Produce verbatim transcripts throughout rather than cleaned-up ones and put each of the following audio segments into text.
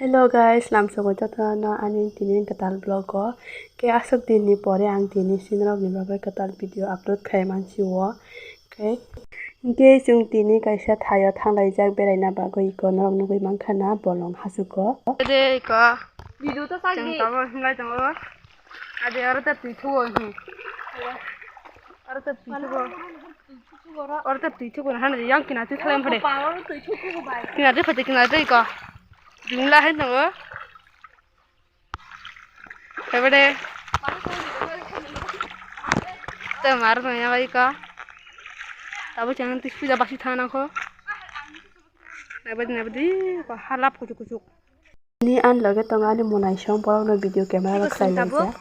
Hello guys, lamsogo jotono ani tini kwtal vlog o. Ke aswk din ni pore ang tini sinorok ni bagwi kwtal video upload khai mansi o. Ke hingke chwng tini kaisa thaio thanglaijak beraina bagwi iko norok nugwi mankha na bolong hasuko. Ade iko. Video to chwng tongo himlai tongo. Ade aro ta twi thugo hi. Aro ta twi thugo. Aro ta twi thugo na hana yang kina twi thalai phade. Kina twi phade kina twi iko. Jumla hai tongo. Ebede. Te mar no ya bai ka. Tabo chang tik puja basi thana ko. Ebede ebede ko halap kuchuk kuchuk. Ni an loge tongo ani monai song borok no video camera rok sai tabuk.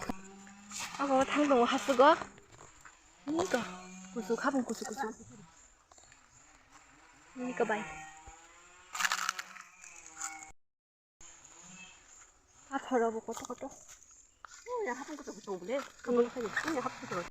Abo thang tongo hasugo. Ni ko kuchuk habung kuchuk kuchuk. Ni ko bai. Pathor rok bo kotor kotor. Oh, ya hapung kotor kotor bole. Kabul khai. Oh, ya hapung kotor.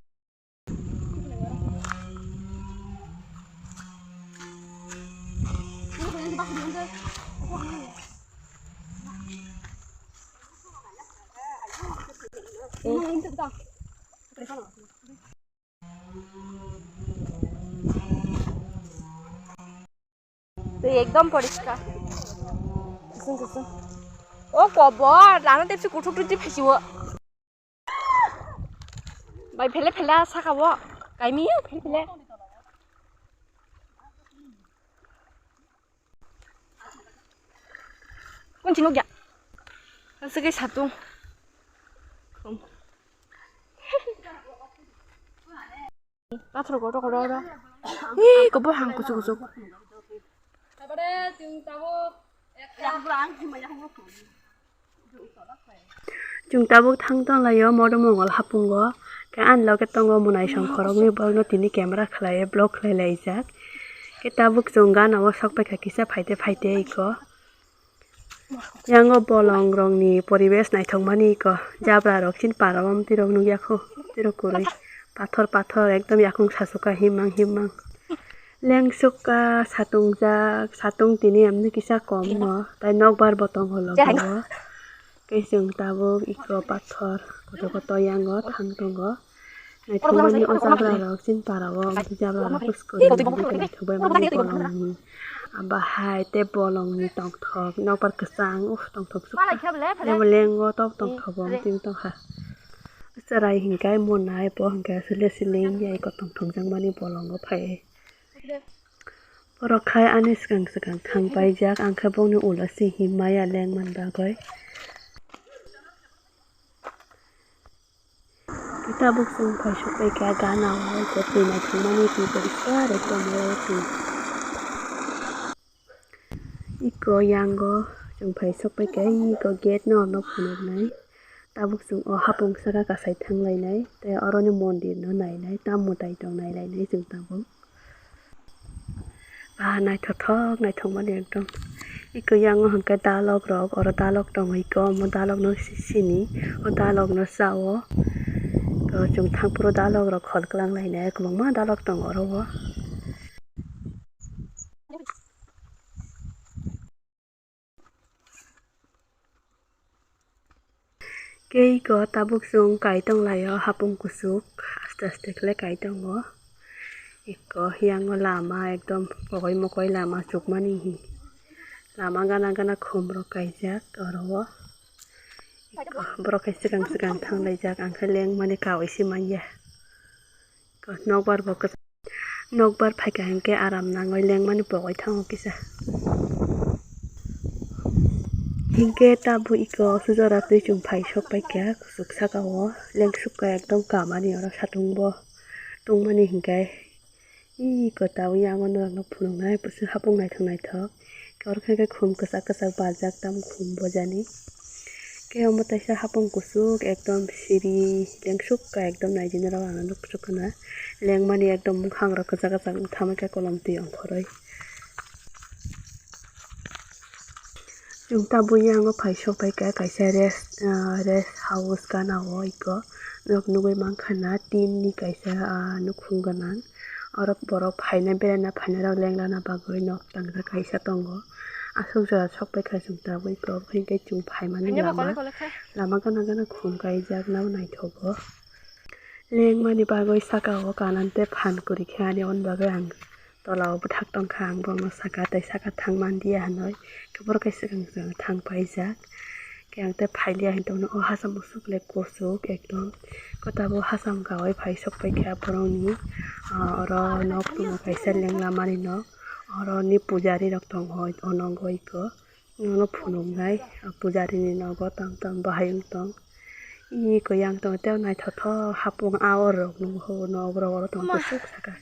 Twi ekdom poriskar. Kusung kusung. O kobor, lana tepsi kuthuk twi twi phaisiwo. Bai phele phele saka wo. Kaimi phele phele. Kunchi nukya. Aswk khe satung. Pathor kotor kotor oro. Ee, kobor hang kuchuk kuchuk. Chwng tabuk thang tong laio Modo Mongol hapungo. Khe ani loge tongo monai song khoroknwi borokno tini camera khlaiwi vlog khlai laijak. Khe tabuk chwng gana o sok paikha kisa phaite phaite iko. Yango bolong rokni poribesh naithokmani iko, jabra rok chini para o amtwi rok nukya kho, tei rok kwrwi pathor pathor ekdom yakung sasuka himang himang. Lengsukka satungjak, satung tini amtwi kisa kom no, tai nokbar bo tongo logi o. Khe chwng tabuk iko pathor kotor kotor yango thang tongo. Naithokmani o jabra rok chini para o, jabra rok puskori naithok bai mani bolongni. Abo hai tei bolongni tongthok nokbar kwchang, uff, tongthok sukha. Tei bo lengo tok tongthok bo tini tongkha. Chwrai hinkhe monai bo hinkhe aswk le swleng ya iko tongthok jakmani bolongo phai. Borok khai ani swkang swkang thang paijak, ang khe bongni ulo se him maya lengmani bagwi. Tabuk chwng paisuk bai kha gana o, twi naithokmani twi poriskar ekdom twi. Iko yango chwng paisuk bai kha, iko gate no phunuknai. Tabuk chwng o hapung saka kasai thang lainai, tei oroni mondir no nainai, tam mwtai tong nai lainai chwng tabuk. Ah, naithothok, naithokmani ekdom. Iko yango hwnkhe dalok rok, oro dalok tongo, iko omo dalok no si-, sini, o dalok no cha-o. To chwng thangphuru dalok rok khol kwlang lainai, kwbangma dalok tongo oro o. Khe iko tabuk chwng kai tong laio hapung kuchuk, aste aste khlai kai tongo. Iko yango lama ekdom pokoi mokoi lama chukmani hi. Lama gana gana khum rok kaijak oro o. Iko borok khe swkang swkang thang laijak, ang khe lengmani kaui se manya. Nokbar bo kwchak, nokbar phaikha hinkhe aram nangwi lengmani pogwi thango kisa. Hinkhe tabuk iko sujora twi chwng phai sok paikha kuchuk saka o, lengsukha ekdom kamani oro satung bo tungmani hinkhe. Iko tabuk yango norokno phunuknai bwswk hapung naithok naithok. Oro khe khum kwchak kwchak barjak, tamo khum bojani. Khe omo teisa hapung kuchuk ekdom siri lengsukha ekdom naidi norok ano nukjagkha na. Lengmani ekdom mwkhangrok kwchak kwchak wngthamakhe kolom twi ongkhorwi. Chwng tabuk yango phai sok paikha kaisa rest, ah, rest house gana o iko. Norok nugwi mankha na tin ni kaisa, ah, nukhung gwnang. Oro borok phaina beraina phainairok lenglana bagwi nok tangjak kaisa tongo. Aswk jora sok pai kha chwng tabuk kok, hwnkhe chwng phaimani lama, lama gana gana khum kaijak, nabo naithogo. Lengmani bagwi saka o kanan tei phan kwrwi khe ani, aboni bagwi ang tola o bwthak tong kha, ang bono saka tei saka thang man diya hinwi, khe borok khe swkang swkang thang paijak. Khe ang tei phai liya hinwi tongno, o hacham musuk le kuchuk ekdom, khe tabuk hacham kawi phai sok pai kha borokni, ah, oro nok tongo kaisa lenglamani nok, oro ni pujari rok tongo o nogo iko. Nono phunuknai, ah, pujarini nogo tang tang bahai wng tong. Iko yang tong tei naithothok hapung a oro rok nukho, nok rok oro tong kusuk saka.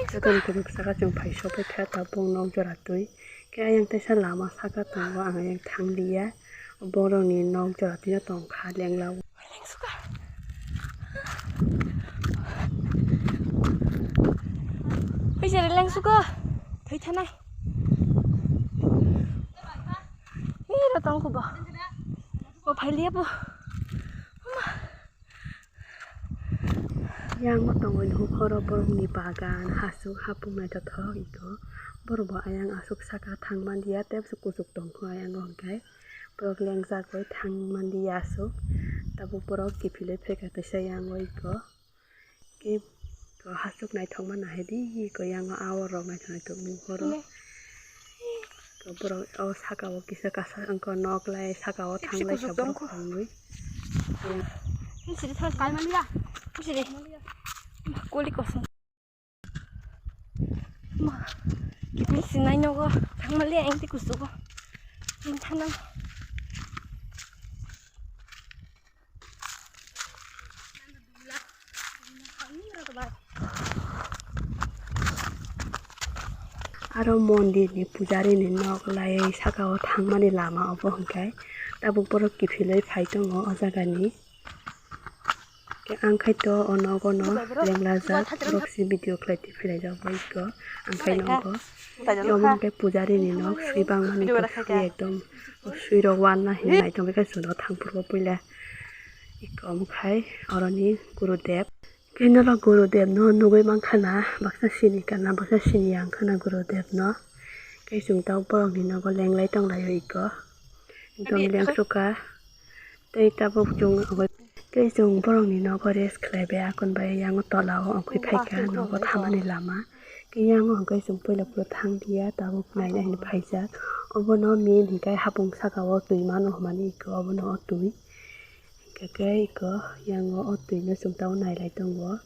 Jotono kusuk saka chwng phai sok pai kha tabuk nok jora twi. Khe ayang teisa lama saka tongo, ang ayang thang liya. Borokni nok jora twino tong kha lengla o. Hoi jere lengsuka. Thoi thanai. Ih, ra tong kubo. Bo phai liya bo. Yang bo tongwi nukhoro borokni bagan, hasuk hapung naithothok iko. Borok bo ayang aswk saka thang man diya, tei aswk kuchuk tongkho ayang o hwnkhe. Borok lengjagwi thang man diya aswk. Tabuk borok kiphilwi phaikha teisa yang o iko. Khe iko hasuk naithokma nahidi, iko yang o a oro naithok naithok nukhoro. Iko borok o saka o kisa kasa wngkha nok lai saka o thang lai kha borok tongwi. Siri thang kai man ya. Siri. Koli kosong. Ma, kipin sinai nogo thang mali ang ti kusugo. Ang thanang. Aro mondirni pujarini nok lai saka o thangmani lama obo hwnkhe tabuk borok kiphilwi phai tongo o jagani. Khe ang khai to o nogo no lenglajak borok si video khlai twi philai jak bai kho ang khai nogo. Omo hwnkhe pujarini nok swi bangmani khe swi ekdom swi rok wanna hinwi naitongwi khe chwngno thangphuru o puila iko omo khai oroni Gurudev. Khe norok Gurudev no nugwi mankha na baksa sini kana baksa sini yang khana Gurudev no. Khe chwng tabuk borokni nogo lenglai tonglaio iko. Ekdom lengsukha. Tei tabuk chwng tei chwng borokni nogo rest khlai bai akon bai yang tola o ongkhoi phaikha nogo thamani lama. Khe yang o hwnkhe chwng puila phuru thang liya tabuk naina hinwi phaijak. Obono main hinkhe hapung saka o twi mano hwnmani iko obono o twi. Hinkhe khe iko yang o o twi no chwng tabuk nailai tongo.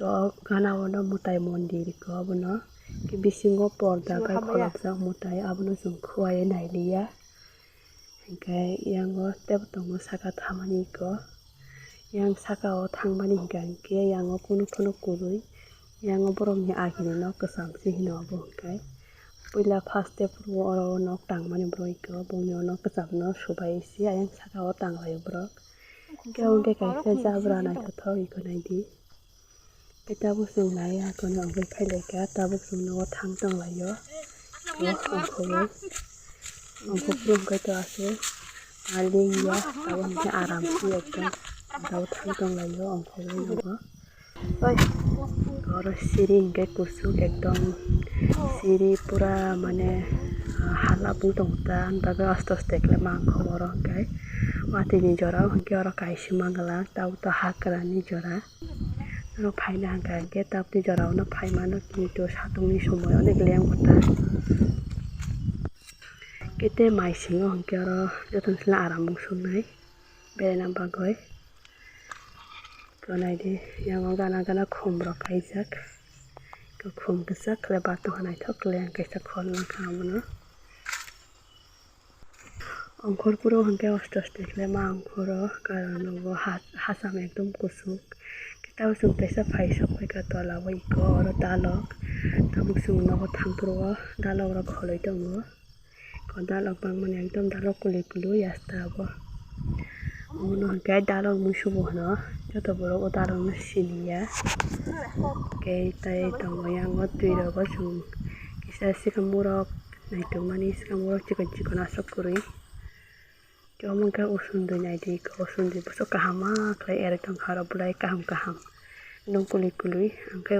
O gana o no mwtai mondir iko obono. Khe bisingo porda bai kholopjak mwtai abono chwng khuaui nailiya. Hinkhe yang o tebo tongo saka thamani iko. Yang saka o thangmani hinkha hinkhe yang o kunu phano kwrwi. Yang o borokni agini nok kwcham se hino obo hinkhe. Puila first step o oro o nok tangmani borok iko bongni o nok kwcham no subai se ayang saka o tanglaio borok. Khe o hwnkhe kaisa jabra naithothok iko naidi. Khe tabuk chwng nai akoni ongwi phailaikha, tabuk chwng nogo thang tonglaio. Ongkhorwi, ongkhorwi wngkhe to aswk, ah, lingya, tabuk hwnkhe aram se ekdom tabuk thang tonglaio ongkhorwi nogo. Oro siri hwnkhe kuchuk ekdom, siri pura mane, ah, hala bung tongo ta, ani bagwi aste aste khe mangkha oro hwnkhe watwi ni jora o hwnkhe oro kaisa manglak tabuk to hakwrani jora. Oro phaina hwnkha hwnkhe tabukni jora o no phai mano, kintu satung ni somoi o no leng bo ta. Kete mai singo hwnkhe oro jotono sila aram bung swngnai beraina bagwi. To naidi yang o gana gana khum rok kaijak. To khum kwchak khe batung naithok khe kaisa khol nangkha abono. Ongkhor puro hwnkhe aste aste khe ma ongkhoro karon nogo ha-, hacham ekdom kuchuk. Khe tabuk chwng teisa phai sok phaikha tola o iko oro dalok. Tabuk chwng nogo thang phuru o dalok rok kholoi tongo. Ko dalok bangmani ekdom dalok kwlwi kwlwi asta abo. Omono hwnkhe dalok musubo hwno. Joto borok o dalok no siniya. Khe tai tongo yang o twi rogo chwng kisa sikam borok. Naitokmani swkang o chikon chikon aswk kwrwi. Tei omo khe usundui naidi, usundui bwswk kaham ma khlai erwk tongkha aro bwlai kaham kaham. Nwng kwlwi kwlwi ang khe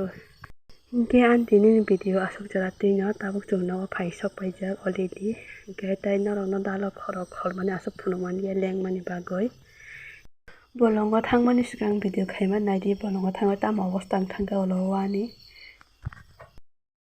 Hwnkhe ani tini video aswk jora twino tabuk chwng nogo phai sok paijak already. Hwnkhe tei norokno dalok khorok kholmani aswk phunukmani ya lengmani bagwi. Bolongo thangmani swkang video khaima naidi, bolongo thangwi tamo obostha wng thangkha ulo o ani.